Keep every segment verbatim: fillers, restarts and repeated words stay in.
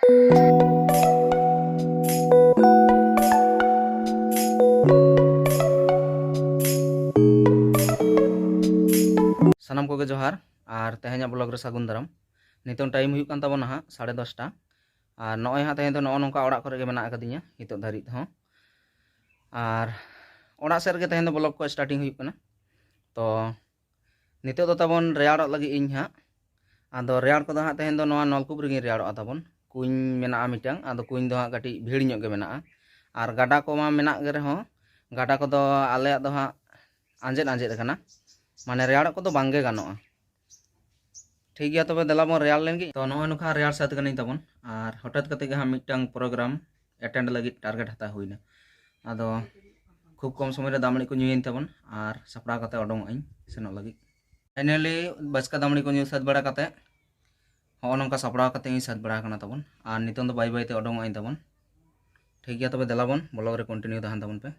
ᱥᱟᱱᱟᱢ ᱠᱚᱜᱮ ᱡᱚᱦᱟᱨ, ᱟᱨ ᱛᱮᱦᱮᱧᱟᱜ ᱵᱞᱚᱜ ᱨᱮ ᱥᱟᱹᱜᱩᱱ ᱫᱟᱨᱟᱢ᱾ ᱱᱤᱛᱚᱝ ᱴᱟᱭᱤᱢ ᱦᱩᱭᱩᱜ ᱠᱟᱱ ᱛᱟᱵᱚᱱᱟ ᱦᱟᱸᱜ ᱥᱟᱲᱮ ᱫᱚᱥᱴᱟ, ᱟᱨ ᱱᱚᱜᱼᱚᱭ ᱦᱟᱸᱜ ᱛᱮᱦᱮᱧ ᱫᱚ ᱱᱚᱜᱼᱚ ᱱᱚᱝᱠᱟ ᱚᱲᱟᱜ ᱠᱚᱨᱮ ᱜᱮ ᱢᱮᱱᱟᱜ ᱟᱠᱟᱫᱤᱧᱟ ᱱᱤᱛᱚᱜ ᱫᱷᱟᱹᱨᱤᱡ ᱦᱚᱸ᱾ ᱟᱨ ᱚᱲᱟᱜ ᱥᱮᱫ ᱨᱮᱜᱮ ᱛᱮᱦᱮᱧ ᱫᱚ ᱵᱞᱚᱜ ᱠᱚ ᱥᱴᱟᱨᱴᱤᱝ ᱦᱩᱭᱩᱜ ᱠᱟᱱᱟ᱾ ᱛᱚ ᱱᱤᱛᱚᱜ ᱫᱚ ᱛᱟᱵᱚᱱ ᱨᱮᱭᱟᱲᱚᱜ ᱞᱟᱹᱜᱤᱫ ᱤᱧ ᱦᱟᱸᱜ᱾ ᱟᱫᱚ ᱨᱮᱭᱟᱲ ᱠᱚᱫᱚ ᱦᱟᱸᱜ ᱛᱮᱦᱮᱧ ᱫᱚ ᱱᱚᱣᱟ ᱱᱚᱞᱠᱩᱯ ᱨᱮᱜᱤᱧ ᱨᱮᱭᱟᱲᱚᱜᱼᱟ ᱛᱟᱵᱚᱱ᱾ ᱠᱩᱧ ᱢᱮᱱᱟᱜᱼᱟ ᱢᱤᱫᱴᱟᱝ, ᱟᱫᱚ ᱠᱩᱧ ᱫᱚ ᱦᱟᱸᱜ ᱠᱟᱹᱴᱤᱡ ᱵᱷᱤᱲ ᱧᱚᱜ ᱜᱮ ᱢᱮᱱᱟᱜᱼᱟ᱾ ᱟᱨ ᱜᱟᱰᱟ ᱠᱚᱢᱟ ᱢᱮᱱᱟᱜ ᱜᱮ ᱨᱮᱦᱚᱸ, ᱜᱟᱰᱟ ᱠᱚᱫᱚ ᱟᱞᱮᱭᱟᱜ ᱫᱚ ᱦᱟᱸᱜ ᱟᱸᱡᱮᱫ ᱟᱸᱡᱮᱫ ᱟᱠᱟᱱᱟ, ᱢᱟᱱᱮ ᱨᱮᱭᱟᱲᱚᱜ ᱠᱚᱫᱚ ᱵᱟᱝ ᱜᱮ ᱜᱟᱱᱚᱜᱼᱟ᱾ ᱴᱷᱤᱠ ᱜᱮᱭᱟ, ᱛᱚᱵᱮ ᱫᱮᱞᱟ ᱵᱚᱱ ᱨᱮᱭᱟᱲ ᱞᱮᱱ ᱜᱮ᱾ ᱛᱚ ᱱᱚᱜᱼᱚᱭ ᱱᱚᱝᱠᱟ ᱨᱮᱭᱟᱲ ᱥᱟᱹᱛ ᱠᱟᱹᱱᱟᱹᱧ ᱛᱟᱵᱚᱱ, ᱟᱨ ᱦᱚᱴᱟᱛ ᱠᱟᱛᱮ ᱜᱮ ᱦᱟᱸᱜ ᱢᱤᱫᱴᱟᱝ ᱯᱨᱳᱜᱨᱟᱢ ᱮᱴᱮᱱᱰ ᱞᱟᱹᱜᱤᱫ ᱴᱟᱨᱜᱮᱴ ᱦᱟᱛᱟᱣ ᱦᱩᱭᱱᱟ᱾ ᱟᱫᱚ ᱠᱷᱩᱵ ᱠᱚᱢ ᱥᱚᱢᱚᱭ ᱨᱮ ᱫᱟᱜ ᱢᱟᱹᱲᱤ ᱠᱚ ᱧᱩᱭᱮᱱ ᱛᱟᱵᱚᱱ, ᱟᱨ ᱥᱟᱯᱲᱟᱣ ᱠᱟᱛᱮ ᱚᱰᱚᱝᱚᱜ ᱟᱹᱧ ᱥᱮᱱᱚᱜ ᱞᱟᱹᱜᱤᱫ᱾ ᱯᱷᱟᱭᱱᱟᱞᱤ ᱵᱟᱥᱠᱟ ᱫᱟᱜ ᱢᱟᱹᱲᱤ ᱠᱚ ᱧᱩ ᱥᱟᱹᱛ ᱵᱟᱲᱟ ᱠᱟᱛᱮ ᱦᱚᱸᱜᱼᱚ ᱱᱚᱝᱠᱟ ᱥᱟᱯᱲᱟᱣ ᱠᱟᱛᱮ ᱤᱧ ᱥᱟᱹᱛ ᱵᱟᱲᱟ ᱟᱠᱟᱱᱟ ᱛᱟᱵᱚᱱ, ᱟᱨ ᱱᱤᱛᱚᱝ ᱫᱚ ᱵᱟᱭ ᱵᱟᱭ ᱛᱮ ᱚᱰᱚᱝᱚᱜ ᱟᱹᱧ ᱛᱟᱵᱚᱱ᱾ ᱴᱷᱤᱠ ᱜᱮᱭᱟ, ᱛᱚᱵᱮ ᱫᱮᱞᱟ ᱵᱚᱱ ᱵᱞᱚᱜ ᱨᱮ ᱠᱚᱱᱴᱤᱱᱤᱭᱩ ᱛᱟᱦᱮᱱ ᱛᱟᱵᱚᱱ ᱯᱮ᱾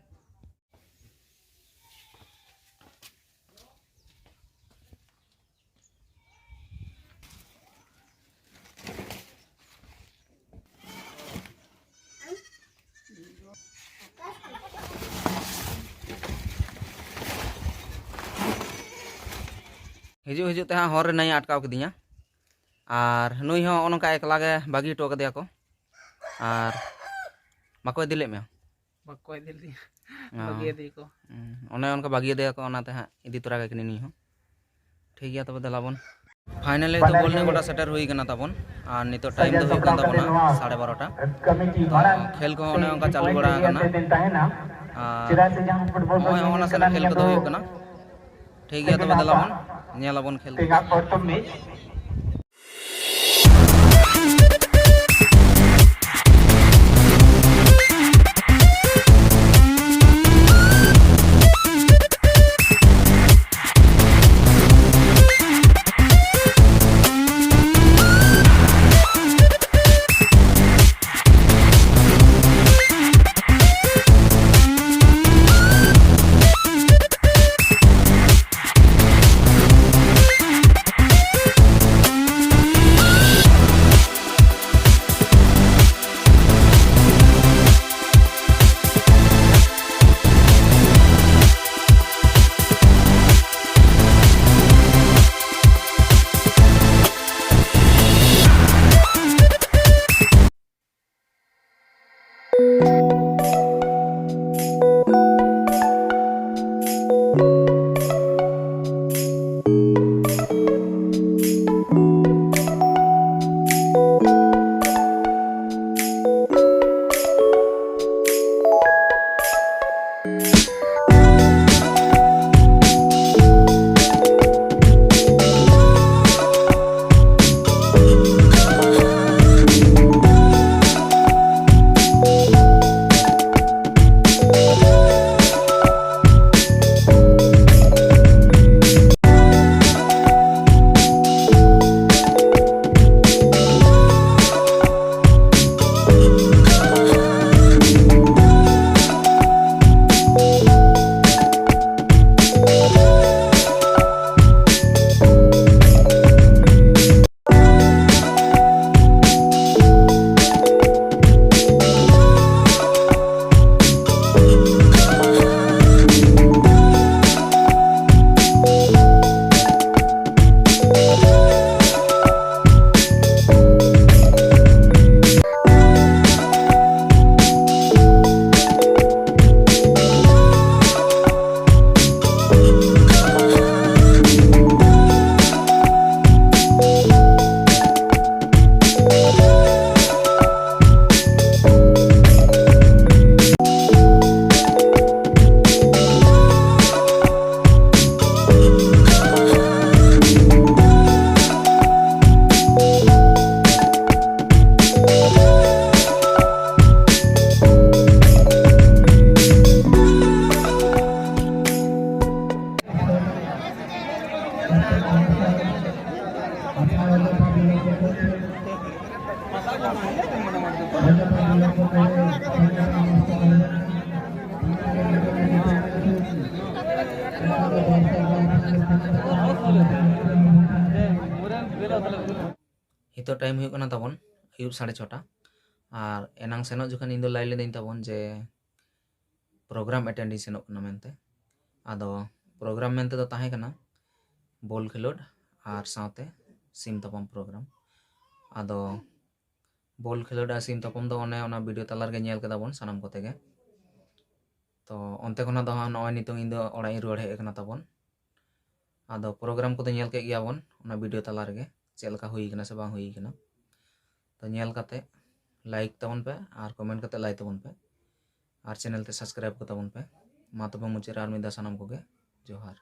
ᱦᱤᱡᱩᱜ ᱦᱤᱡᱩᱜ ᱛᱮ ᱦᱟᱸᱜ ᱦᱚᱨ ᱨᱮ ᱱᱟᱹᱭ ᱮ ᱟᱴᱠᱟᱣ ᱠᱤᱫᱤᱧᱟ, ᱟᱨ ᱱᱩᱭ ᱦᱚᱸ ᱱᱚᱜᱼᱚ ᱱᱚᱝᱠᱟ ᱮᱠᱞᱟ ᱜᱮ ᱵᱟᱹᱜᱤ ᱦᱚᱴᱚ ᱠᱟᱫᱮᱭᱟ ᱠᱚ, ᱟᱨ ᱵᱟᱠᱚ ᱤᱫᱤ ᱞᱮᱫ ᱢᱮᱭᱟ? ᱵᱟᱠᱚ ᱤᱫᱤ ᱞᱤᱧᱟ᱾ ᱚ᱾ ᱵᱟᱹᱜᱤᱭᱟᱫᱮᱭᱟ ᱠᱚ᱾ ᱦᱩᱸ, ᱚᱱᱮ ᱚᱱᱠᱟ ᱵᱟᱹᱜᱤᱭᱟᱫᱮᱭᱟ ᱠᱚ, ᱚᱱᱟᱛᱮ ᱦᱟᱸᱜ ᱤᱫᱤ ᱛᱚᱨᱟ ᱠᱟᱭ ᱠᱟᱹᱱᱟᱹᱧ ᱱᱩᱭ ᱦᱚᱸ᱾ ᱴᱷᱤᱠ ᱜᱮᱭᱟ, ᱛᱚᱵᱮ ᱫᱮᱞᱟ ᱵᱚᱱ᱾ ᱯᱷᱟᱭᱱᱟᱞᱤ ᱛᱚ ᱵᱚᱞ ᱮᱱᱮᱡ ᱜᱚᱰᱟ ᱥᱮᱴᱮᱨ ᱦᱩᱭ ᱠᱟᱱᱟ ᱛᱟᱵᱚᱱ, ᱟᱨ ᱱᱤᱛᱚᱜ ᱴᱟᱭᱤᱢ ᱫᱚ ᱦᱩᱭᱩᱜ ᱠᱟᱱ ᱛᱟᱵᱚᱱᱟ ᱥᱟᱲᱮ ᱵᱟᱨᱚᱴᱟ᱾ ᱛᱚ ᱠᱷᱮᱞ ᱠᱚᱦᱚᱸ ᱚᱱᱮ ᱚᱱᱠᱟ ᱪᱟᱹᱞᱩ ᱵᱟᱲᱟ ᱟᱠᱟᱱᱟ, ᱟᱨ ᱱᱚᱜᱼᱚᱭ ᱦᱚᱸᱜᱼᱚ ᱱᱟᱥᱮᱱᱟᱜ ᱠᱷᱮᱞ ᱠᱚᱫᱚ ᱦᱩᱭᱩᱜ ᱠᱟᱱᱟ᱾ ᱴᱷᱤᱠ ᱜᱮᱭᱟ, ᱛᱚᱵᱮ ᱫᱮᱞᱟ ᱵᱚᱱ ᱧᱮᱞ ᱟᱵᱚᱱ ᱠᱷᱮᱞ ᱠᱚ᱾ ᱱᱤᱛᱚᱜ ᱴᱟᱭᱤᱢ ᱦᱩᱭᱩᱜ ᱠᱟᱱᱟ ᱛᱟᱵᱚᱱ ᱟᱹᱭᱩᱵ ᱥᱟᱲᱮ ᱪᱷᱚᱴᱟ᱾ ᱟᱨ ᱮᱱᱟᱝ ᱥᱮᱱᱚᱜ ᱡᱚᱠᱷᱚᱱ ᱤᱧ ᱫᱚ ᱞᱟᱹᱭ ᱞᱤᱫᱟᱹᱧ ᱛᱟᱵᱚᱱ ᱡᱮ ᱯᱨᱳᱜᱨᱟᱢ ᱮᱴᱮᱱᱰ ᱤᱧ ᱥᱮᱱᱚᱜ ᱠᱟᱱᱟ ᱢᱮᱱᱛᱮ᱾ ᱟᱫᱚ ᱯᱨᱳᱜᱨᱟᱢ ᱢᱮᱱᱛᱮ ᱫᱚ ᱛᱟᱦᱮᱸ ᱠᱟᱱᱟ ᱵᱚᱞ ᱠᱷᱮᱞᱳᱰ ᱟᱨ ᱥᱟᱶᱛᱮ ᱥᱤᱢ ᱛᱟᱯᱟᱢ ᱯᱨᱳᱜᱨᱟᱢ᱾ ᱟᱫᱚ ᱵᱚᱞ ᱠᱷᱮᱞᱳᱰ ᱟᱨ ᱥᱤᱢ ᱛᱟᱯᱟᱢ ᱫᱚ ᱚᱱᱮ ᱚᱱᱟ ᱵᱷᱤᱰᱤᱭᱳ ᱛᱟᱞᱟ ᱨᱮᱜᱮ ᱧᱮᱞ ᱠᱮᱫᱟ ᱵᱚᱱ ᱥᱟᱱᱟᱢ ᱠᱚᱛᱮ ᱜᱮ᱾ ᱛᱚ ᱚᱱᱛᱮ ᱠᱷᱚᱱᱟᱜ ᱫᱚ ᱦᱟᱸᱜ ᱱᱚᱜᱼᱚᱭ ᱱᱤᱛᱚᱝ ᱤᱧ ᱫᱚ ᱚᱲᱟᱜ ᱤᱧ ᱨᱩᱣᱟᱹᱲ ᱦᱮᱡ ᱟᱠᱟᱱᱟ ᱛᱟᱵᱚᱱ᱾ ᱟᱫᱚ ᱯᱨᱳᱜᱨᱟᱢ ᱠᱚᱫᱚ ᱧᱮᱞ ᱠᱮᱫ ᱜᱮᱭᱟ ᱵᱚᱱ ᱚᱱᱟ ᱵᱷᱤᱰᱤᱭᱳ ᱛᱟᱞᱟ ᱨᱮᱜᱮ, ᱪᱮᱫ ᱞᱮᱠᱟ ᱦᱩᱭ ᱠᱟᱱᱟ ᱥᱮ ᱵᱟᱝ ᱦᱩᱭ ᱠᱟᱱᱟ᱾ ᱛᱚ ᱧᱮᱞ ᱠᱟᱛᱮ ᱞᱟᱭᱤᱠ ᱛᱟᱵᱚᱱ ᱯᱮ ᱟᱨ ᱠᱚᱢᱮᱱᱴ ᱠᱟᱛᱮ ᱞᱟᱹᱭ ᱛᱟᱵᱚᱱ ᱯᱮ, ᱟᱨ ᱪᱮᱱᱮᱞ ᱛᱮ ᱥᱟᱵᱥᱠᱨᱟᱭᱤᱵ ᱠᱚ ᱛᱟᱵᱚᱱ ᱯᱮ᱾ ᱢᱟ ᱛᱚᱵᱮ ᱢᱩᱪᱟᱹᱫ ᱨᱮ ᱟᱨ ᱢᱤᱫ ᱫᱷᱟᱣ ᱥᱟᱱᱟᱢ ᱠᱚᱜᱮ ᱡᱚᱦᱟᱨ᱾